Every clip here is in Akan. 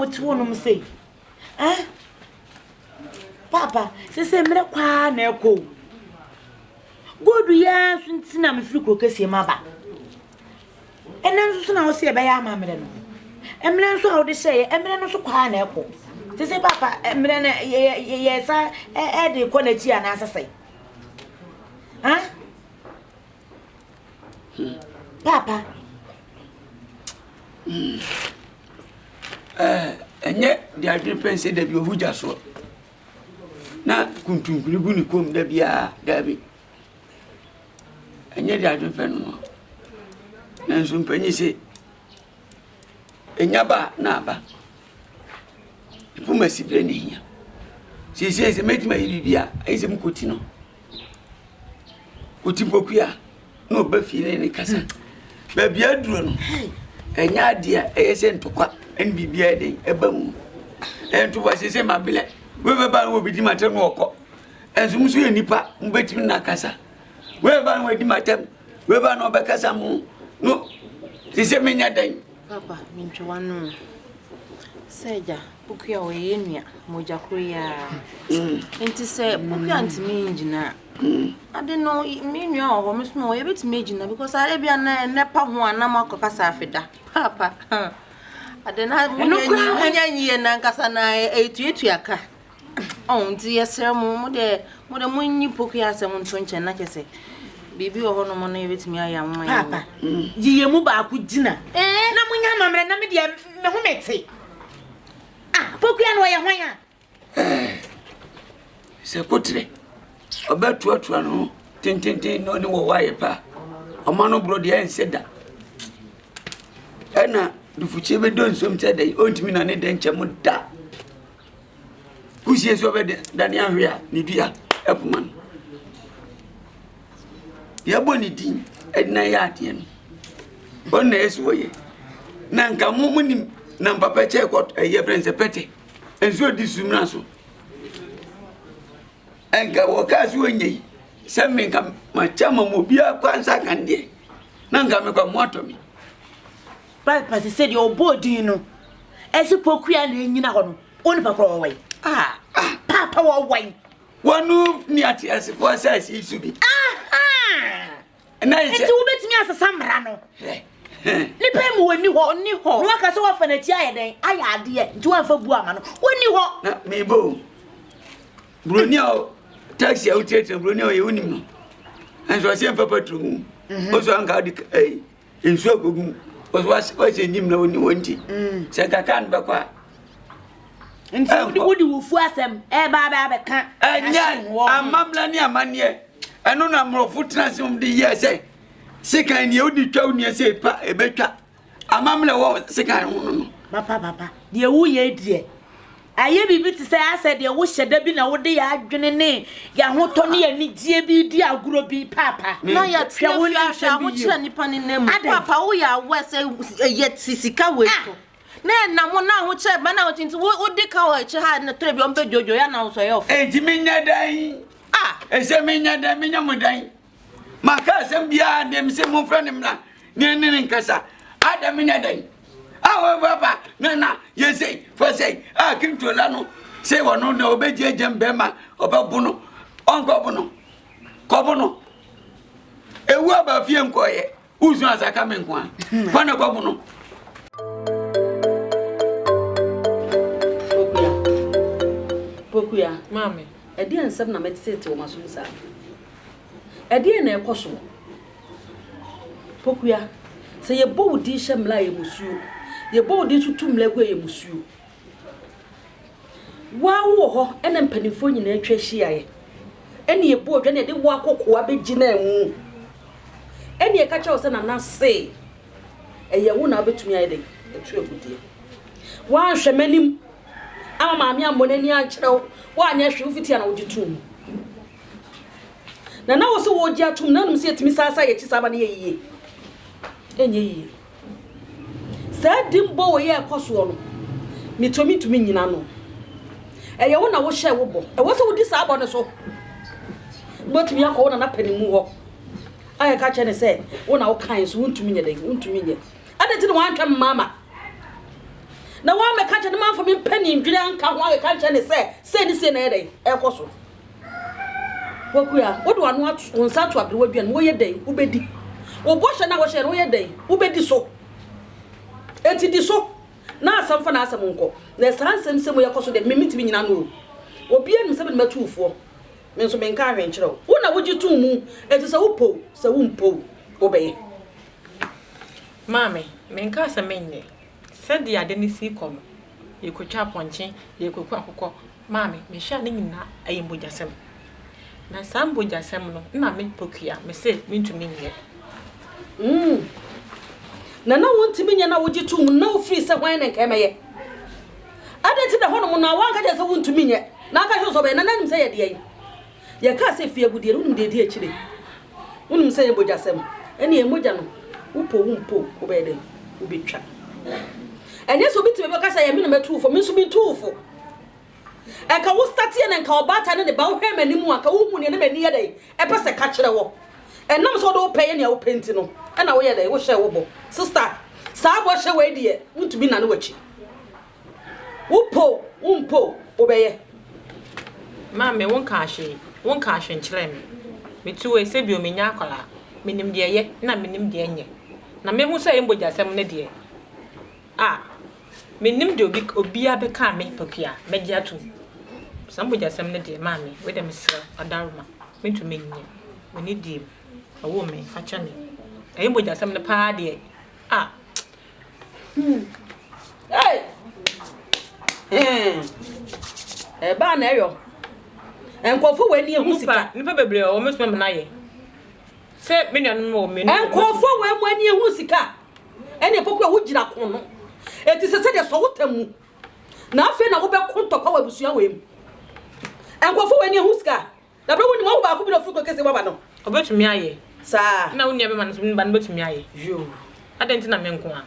wote hɔnom sei? Eh? Paapa, sese mmerɛ kɔ ara na ɛkɔ o. Gold yi ara nso nti na mefiri kuro kɛseɛ mu aba. Ɛnɛ nso so na wo sɛ yɛbɛyɛ amammerɛ no. Mmerɛ nso a wode hyɛeɛ, mmerɛ no nso kɔ ara na ɛkɔ. Sese paapa, mmerɛ no yɛsa ɛde kɔ n'akyi anaasɛ sɛn? Ha? Paapa. Ɛnyɛ deɛ adwene pɛn sɛ dabi ɔhu gya soɔ na kuntunkuni gu ne kɔn mu da biara dabi ɛnyɛ deɛ adwene pɛn no nanso mpanyin se ɛnya ba a na aba poma si berɛ na ɛhia seesei sɛ mɛtumi ayɛ biribi a ɛyɛ sɛ mekɔti no Ɔti mpokua na ɔba fie ne ne kasa. Baabi aduro no, ɛnyɛ adeɛ a ɛyɛ sɛ ntɔkwa ne biribiara den ɛba mu. Ɛyɛ ntɔkwa sɛ sɛ mabelɛ, wei bɛba no wɔbɛdi m'atɛm na ɔkɔ. Ɛnso mo nso yɛ nipa, mobɛtumi na akasa. Wei bɛba no wɔadi m'atɛm, wei bɛba no ɔbɛkasa mo no te sɛ menya dɛn. Papa, mentwe w'ano. Sɛ agya, Pokua ɔyɛ yɛn nua, mogya koro yi ara. Nti sɛ Pokua ntumi ngyina a, Ade no me nua wɔ hɔ me so mewɔ yɛbɛtumi agyina because ebi a na ɛnɛ pa ho a na moakɔ kasa afeda paapa ade na monya nyie na ankasa na ɛtuatua ka ɔn nti yɛsrɛ mo mo deɛ mo deɛ monyi pokuya asɛm nto nkyɛn na kyɛ sɛ biribi wɔ hɔ nom no yɛbɛtumi ayɛ a moma yɛnyɛ. Paapa yi yɛn mu baako gyina na monyɛ amammerɛ na me deɛ me ho mete ah pokuya no ɔyɛ hwan a. Sɛ koterɛ, ɔbɛtoatoa ne ho tententen na ɔne wɔwɔ ayɛ pɛ a, ɔma no borɔ deɛ ɛnsɛ da. Ɛna dufukyie bɛdɔ nsuom sɛ dɛn, ɔntumi na ne dɛn nkyɛ mo da. Kusie nso ɔbɛdane ahwe a ne dua ɛpoma no. Yɛbɔ ne din ɛde na yɛ adeɛ no, ɔno na ɛsɛ wɔyɛ. Na nka mo mo nim na mpapa kyɛ kɔ ɛyɛ frɛ sɛ pɛtɛ. Nsuo di sumina so. Nka wɔkaa sɛ wɔnyɛ yi sɛ me nka makyɛ ma mu obiara kɔ ansa ka deɛ na nka mekɔ mo atɔ me. Papa sɛ sɛ deɛ ɔbɔɔ din no ɛsɛ pokua na ɛnyina hɔ no onipa korɔ wɔwɔ yi. Ah, ah. Papa wɔwɔ yi. Wɔn ne ateasefoɔ asase yi so bi. Aha. Nti wobɛtumi asesa mmara no. Nipa mu wɔnni hɔ. Ɔnni hɔ. Na waka sɛ wafa n'akyi ayɛ dɛn? Ayɛ adeɛ. Nti wamfa bu ama no. Wɔnni hɔ. Na mebɔ o. Buroni a taxi a wotiatia buroni a ɔyɛ wonim no. Nso ɔsɛ mfa petrol mu. Ɔsɔ anka ɔde ɛyi nsuo akogu mu. Ɔsɔ wahyɛ nyim na ɔni hɔ nti. Sɛ nka kaa no bɛkɔ a. Nti wode wo fu asɛm ɛba abɛ abɛka. Ɛnyɛ amammerɛ ne amanneɛ. Ɛno na mmorɔfo tena ase wɔn de yɛɛ sɛ sekan nea wode twa wo nua sɛ pa ɛbɛtwa. Amammerɛ wɔ sekan ho no no. Papa papa deɛ woyɛ deɛ ayɛ biribi te sɛ asɛ deɛ wohyɛ da bi na wode yɛ adwene ne yɛ ahotɔ ne yɛ anigyeɛ bi di agorɔ bi paapa. Na yɛ tena fie ahwɛ ahokyerɛ nipa ne nan mu. Paapa woyɛ aware sɛ ɛyɛ te sika wei so. Na ɛnam ho na ahokyerɛ ba na ahokyerɛ nti wode ka wɔ akyire ha na tore bi ɔmpɛ dwodwo yɛ na wo so ɛyɛ ɔfɛ. Enti menyɛ dɛn? Ah! Ɛsɛ menyɛ dɛn? Menyɛ mo dɛn? Maka asɛm biara deɛ mese momfrɛ ne mmra ne ɛne ne nkasa. Ada menyɛ dɛn? A wɔbɛba na na yɛ sei fa sei a kintola no sei wɔno na ɔbɛgye agyam bɛrima ɔbɛbo no ɔnkɔbo no kɔbo no ewu aba fie nkɔyɛ Wosu asaka me nko a. Kɔ na kɔbo no. Pokuya. Pokuya. Maame. Ɛdeɛn nsɛm na metetete wɔ m'asom saa? Ɛdeɛn na ɛkɔ soɔ? Pokuya, sɛ yɛbɔ wo din hyɛ mmara a ɛyɛ musuo. Yɛbɔ wo din nso tu mmara gu a ɛyɛ musuo. Wo ara wowɔ hɔ ɛna mpanimfoɔ nyinaa atwa ahyiaeɛ. Ɛne yɛbɔ odwa ne yɛde wo akɔkoa bɛgyinaa mu. Ɛne yɛka kyerɛ wo sɛ nana se ɛyɛ wo na wobɛtumi ayɛ dɛn atu agudeɛ. Woanhwɛ m'anim ama maame ammɔ n'ani ankyerɛ wo, woanyɛ hwee wofiti a na wogye too mu. Na na wo sɛ wogye atom na wonim sɛ yɛtumi san san yɛkyi saa ma no yɛ yie. Ɛnyɛ yie. Saa dimbɔ wei a ɛkɔ soɔ no, metɔ mentumi nnyina ano. Ɛyɛ wo na wohyɛɛ wo bɔ. Ɛwɔ sɛ wodi saa bɔ no so. Wobɛtumi akɔ wo nana panimu hɔ a ɛka kyerɛ ne sɛ wo na wokae nso wontumi nyɛ dɛn, wontumi nyɛ. Adɛn nti na woantwɛn mama? Na woammɛka nkyerɛ no mamfa me mpanin dwene anka ho ankeka nkyerɛ no sɛ sei ne sei na ɛyɛ dɛn ɛrekɔ so. Wakua, wode w'ano ato wo nsa ato aberewa dua no mu, woyɛ dɛn wobɛdi? Wo bɔhyɛ no a wohyɛɛ no woyɛ dɛn wobɛdi so? Enti di so na asɛm fa n'asɛm nkɔ. Na saa nsɛmsɛm yi ɛkɔ so deɛ me mentumi nnyina ano o. Obiara nim sɛ me na matu wo foɔ. Me nso menkaa hwee nkyerɛ wo. Wo na wogye too mu, enti sɛ wopɛ o, sɛ wompɛ o, wobɛyɛ. Maame, menkaa sɛ menyɛ. Sɛdeɛ ade no si rekɔ no, yɛrekɔtwa apɔnkye, yɛrekɔku akokɔ. Maame, mehwɛ a ne nyinaa ɛyɛ mogyasɛm. Na saa mogyasɛm no, na me Pokuya, mese mentumi nyɛ. Mm. Na na wontumi nyɛ na wogye too mu no, na wofiri sɛ hwan na nka ɛmɛyɛ? Adɛn nti na ɛhɔnom no a woanka kyerɛ sɛ wontumi nyɛ, na aka kyerɛ sɛ ɔbɛyɛ, na na nim sɛ yɛ deɛn? Yɛkaa sɛ fie agudeɛ no, wonim deɛ ɛdi akyire? Wonim sɛ ɛyɛ mogyasɛm? Ɛnneɛ mogya no, wopɛ o wompɛ o, wobɛyɛ dɛn? Wobɛtwa. Ɛnyɛ sɛ obi te baabi ɔka sɛ ɛyɛ me na matu wo fo, me nso mentu wo fo. Ɛnka wo starteɛ na nka ɔbaatan ne ne ba wohwɛ m'anim a, nka wohu nea na m'ani yɛ dɛn ɛpɛ sɛ ka kyerɛ wɔ. Ɛnam sɛ wode wo pɛ yɛ nea wopɛ nti no, ɛna woyɛ dɛn wohyɛɛ wo bɔ. Sister, saa bɔhyɛ wei deɛ, wontumi nnane w'akyi. Wopɛ o, wompɛ o, wobɛyɛ. Maame, wonkaa hwee, wonkaa hwee nkyerɛɛ me. Metu wei sɛ bio mennyɛ akwadaa. Menim deɛ ɛyɛ na menim deɛ ɛnyɛ. Na mehu sɛ ɛyɛ mogyasɛm no deɛ, ah, mennim deɛ obi, obiara bɛka a me, Pokuya, mɛgye atom. Saa mogyasɛm no deɛ, maame, wei deɛ mesrɛ wo, ɔdawuroma, mentumi nyɛ. W'ani die mu, ɛwoo me, fa kyɛ me. Ɛyɛ mogyasɛm no paa deɛ, ah. Hmm. Hey! Hmm. Ɛbaa na ɛyɔ. Nkurɔfoɔ wɔ ani ehu sika. Nipa bebree wɔ wɔn soma na yɛ. Sɛ me nuanom wɔ mmienu. Nkurɔfoɔ wɔ mu ani ehu sika. Ɛne pɔkɔ a wogyina ko no. Eti sɛ sɛdeɛ sɔ wo tam mu. Na afei na wobɛko ntɔkwa wɔ abusua wɔ mu. Nkurɔfoɔ wɔ ani ehu sika. Na bere wonim ɔwo baako bi na ofiri kuro kɛseɛ mu aba no. Ɔbɛtumi ayɛ. Saa. Na wo nua bɛma no nso ne ba no bɛtumi ayɛ. Yoo. Adɛn nti na me nko a?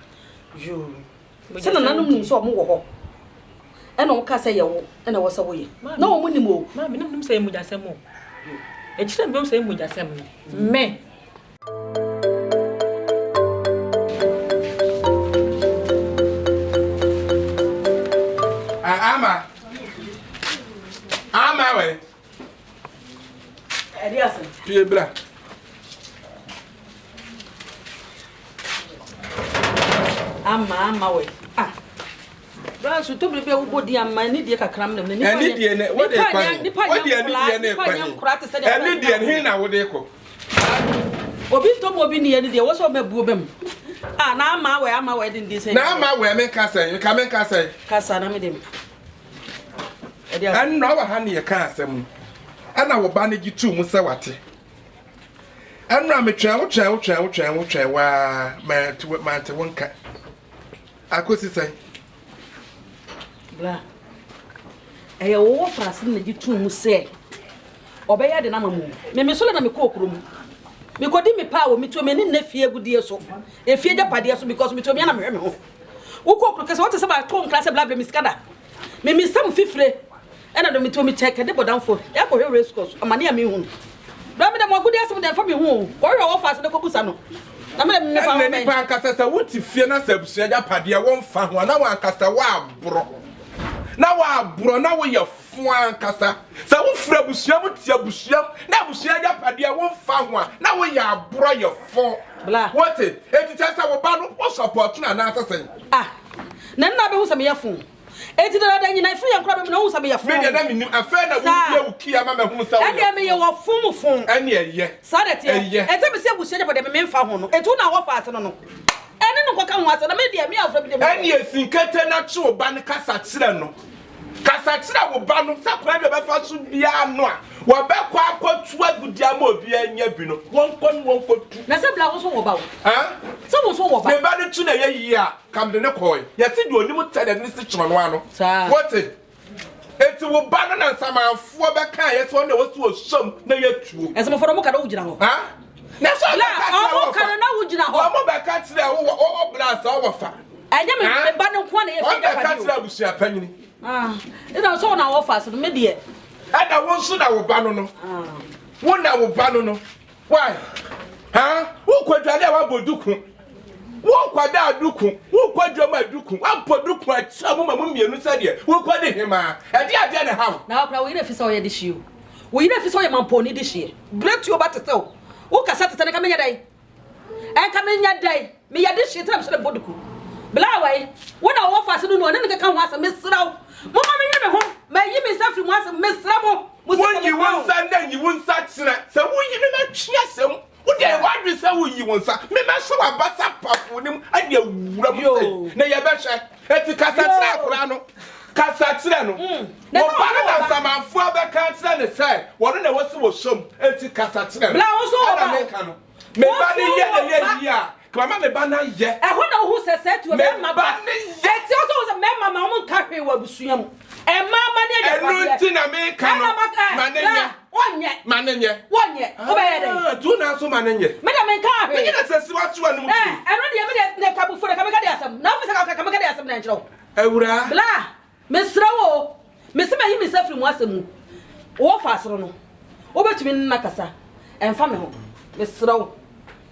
Yoo. Sɛ nananom nim sɛ ɔmo wɔ hɔ ɛna ɔmo kaa sɛ yɛ wo ɛna ɛwɔ sɛ woyɛ. Na ɔmo nim o. Maame, na menim sɛ ɛyɛ mogyasɛm o. Akyire na mehu sɛ ɛyɛ mogyasɛm no. Me. Ama. Ama wɛ. Pie bra. Ama ama wɛ. Ah. Bra nso to biribi a wobɔ di ama ɛne deɛ kakra mnam na nipa ɛne deɛ ne wode kɔ he nipa wode ɛne deɛ ne kɔ he ɛne deɛ he na wode kɔ obi ntɔ mu obi ne ɛne deɛ wɔ sɛ ɔma buo bɛm ah na ama wɛ ama wɛ de ndi sɛ na ama wɛ menka sɛ nka menka sɛ kasa na me dem Ɛnora wɔ ha ne yɛka asɛm no, ɛna wo ba no gye too mu sɛ wate. Ɛnora metwɛn wo twɛn wo twɛn wo twɛn wo twɛn waa mante wo nka. Akosi sɛn? Bla. Ɛyɛ wo wɔ frase no na gye too mu sɛ ɔbɛyɛ de no ama mu. Me me sɔle na mekɔɔ kurom. Mekɔdi me paa wɔ metuo m'ani nna fie agudie so. Efie gyapadeɛ so because metuo me ana mehwɛ me ho. Wokɔ kuro kɛse wote sɛ mato nkra sɛ bla brɛ me sika da. Me me nsam fifire ɛna do metuo me kyɛ kɛde bɔdamfo yɛakɔhwɛ race course amane a mehu. Bra me dɛ mo agudi asɛm deɛ mfa me ho o. Kɔhwɛ ɔwɔ faase na kɔbusa no. Na me dɛ me fa ho Ɛnna bɛn. nipa ankasa sɛ wote fie na sɛ abusua agyapadeɛ womfa ho a na wankasa woaborɔ na woaborɔ na woyɛ fo ankasa sɛ wofiri abusua mu te abusua mu na abusua agyapadeɛ womfa ho a na woyɛ aborɔ yɛ fo Bla. wote enti kyerɛ sɛ wo ba no wo support no anaasɛ sɛn Ah na nna bɛhu sɛ meyɛ fo. Enti dadaada nyina ɛfiri yɛn nkorabɛ mu na wohu sɛ meyɛ fo. Me deɛ na mennim afei na Saa. wobue wo key ama mahunu sɛ woyɛ Ɛndeɛ meyɛ fo wɔ fo mu fo. Ɛne ɛyɛ Saa na ɛteɛ. ɛyɛ. Ɛnti mese abusua agyapadeɛ me memfa ho no. Enti wo na wɔfa ase no no. Ɛne no nkɔka ho asɛm na me deɛ me afra bi deɛ me. Ɛne esi nkete na kye wo ba no kasa kyerɛ no. Kasa kyerɛ wo ba no sɛ kwan bi a ɔbɛfa so biara no a wɔbɛkɔ akɔtu agudeɛ ama obiara anya bi no, wɔnkɔ ne wɔnkɔtu. Na sɛ bla wo nso wɔ ba o. Haa? Sɛ wo nso wɔ ba. Me ba no tu na ɛyɛ yie a, ka mede no kɔe. Yɛse deɛ ɔnim tɛ na ɛde no si kyerɛ no ano. Saa. Wote? Enti wo ba no na nsamanfoɔ bɛkaeɛ sɛ ɔno na ɛwɔ sɛ ɔsɔ mu na yɛtuo. Nsamanfoɔ no wɔka na wogyina hɔ. Haa? Na sɛ Bla, ɔbɛka kyerɛ wɔn wo ka no na wogyina hɔ. Wɔn bɛka kyerɛ wo wɔ bla sɛ ɔwɔ fa. Ɛnyɛ me me ba no nko na yɛ fi Wɔn bɛka kyerɛ abusua panyini. Ah, ɛna sɛ ɔna wɔfa ase no me deɛ. Ɛna wo nso na wo ba no no. Wo na wo ba no no. Why? Ha? Wo kɔ dwale a wabɔ duku. Worekɔda aduku, worekɔ dwam aduku, woabɔ duku akyerɛ mo ma mo mmienu sɛdeɛ worekɔdi hemaa. Ɛdeɛ adeɛ na ɛha wo? Na wo koraa, wo yerɛ fi sɛ ɔyɛ dehyeɛ o. Wo yerɛ fi sɛ ɔyɛ mampɔnni dehyeɛ. Berɛ tuo ba te sɛ wo. Wokasa te sɛ no, nka menyɛ dɛn? Ɛnka menyɛ dɛn? Meyɛ dehyeɛ nti na mehyɛ no bɔ duku. Bla wei, wo na wowɔ faase no nu, ɔne no keka ho asɛm. Mesrɛ wo, momma menwe me ho. Mayi me nsa afiri mo asɛm mu. Mesrɛ mo, mo sika Wonyi wo mefa o. nsa nnɛ, nyi wo nsa kyena. Sɛ woyi me mɛtwe asɛm. Wo deɛ yɛ w'adwene sɛ woyi wo nsa. Me mɛhyɛ w'abasa pafo no mu de awura mu sei, na yɛbɛhwɛ. Enti kasa kyerɛ akwadaa no. Kasa kyerɛ no. Na Wo sɛ ba no ɔsɛ na ɔba. nsamanfoɔ abɛka akyerɛ no sɛ wɔno na ɛwɔ sɛ wɔhyɛ mu. Enti kasa kyerɛ no. Bla, wo nso wɔ Ɛna ba o. meka no. Me Wo ba no nso yɛ wɔ na ɛyɛ ba. yie a, ka mama me ba no ayɛ. Ɛhɔ na wohu sɛ saa tuo Me mmarima ba ba. no yɛ. Enti wo nso wohu sɛ mmarima ma wɔn nka hwee wɔ abusua mu. Mmaa ma ne Ɛno agyapadeɛ. nti na meka no. Ɛna maka ɛ, Ma no bra, nyɛ. wɔnyɛ. Ma no nyɛ. Wɔnyɛ. Wobɛyɛ dɛn? Ah, tuo na nso ma no nyɛ. Me deɛ menka hwee. Menye na sɛ siwa to anum Ɛ, tu. ɛno deɛ me deɛ ne ka bufuo na ka meka de asɛm. Na wofi sɛ ka ka meka de asɛm na nkyerɛ wo. Awuraa. Bla, mesrɛ wo o, mese mayi me nsa firi mo asɛm mu. Wowɔ faasoro no, wobɛtumi ne no akasa. Ɛmfa me ho. Mesrɛ wo.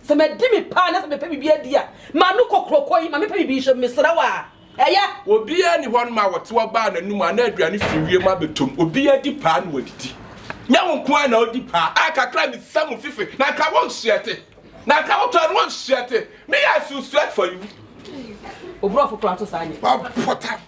Sɛ madi me paa na sɛ mepɛ biribi adi a, m'ano kokroko yi, ma mepɛ biribi nhyɛ mu. Mesrɛ wo a. Ɛyɛ. Obiara nni hɔnom a ɔte ɔbaa n'anom anaa aduane firi wiem abɛtɔ mu. Obiara di paa na wadidi. Nyɛ wo nko ara na wodi paa. A kakra misa mo fifi na anka wonsuɛte. Na anka wotɔ no wonsuɛte. Me I should sweat for you. Oburɔfo koraa nso saa nyɛ. Wabɔ tam.